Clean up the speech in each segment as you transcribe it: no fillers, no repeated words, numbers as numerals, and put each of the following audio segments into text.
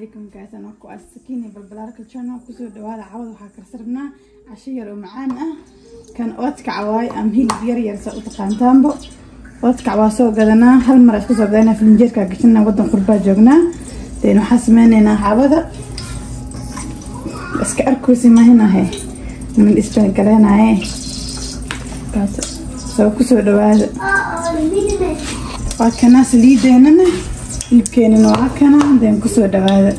Calaykum guys, anaa ku Sakiini Balbalaarka channel. Kusoo dhawaada. Cawada waxaa karsan rabnaa casho yar oo macaan ah. Kan oodkac waay ama hilib yar yar saa u taqaantaanbo. Oodkac waa soo gadanaa, hal mar iska soo gadanaa, filinjeerka gashanaa. Wadan qurbaa joognaa, deen waxaa sameyneynaa cawada iska arkoosi mahinahe min isbaalgaleenaye. Soo kusoo dhawaada. Waa kanaa saliideenana, hilibkeenana waa kana. Deen kusoo dhawaada.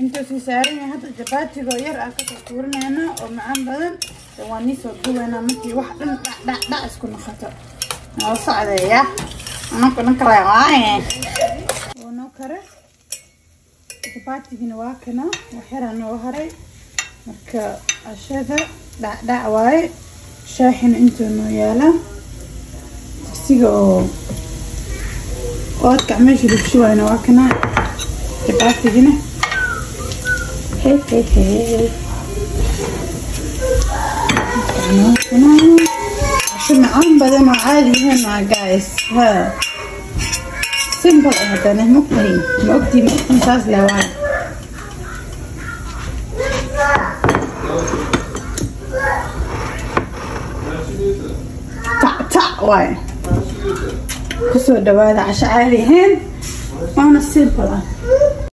Intuu sii saaran yahay hadda jabaatigoo yar ah kasoo tuurinayna oo macaan badan. Waa nii soo duweynaa markii wax dhan dhac dhac dhac isku noqoto. Noo socdeeya ananku dhan kale waaye, wuu noo kare. Jabaatigina waa kana, wax yaraa noo haray. Marka cashada dhac dhac waaye. Shaaxina intuu noo yaalaa, digsiga oo oodkac meesha lagu shubayna waa kana, jabaatigina hey hey hey. Casho macaan badan oo caadi ahayn waa guys, ha simple ah haddana. Mogtahay, ma ogtiin? Ma ogtiin? Saas le waay. Tac tac waay. Kusoo dhawaada casho caadi ahayn waana simple ah.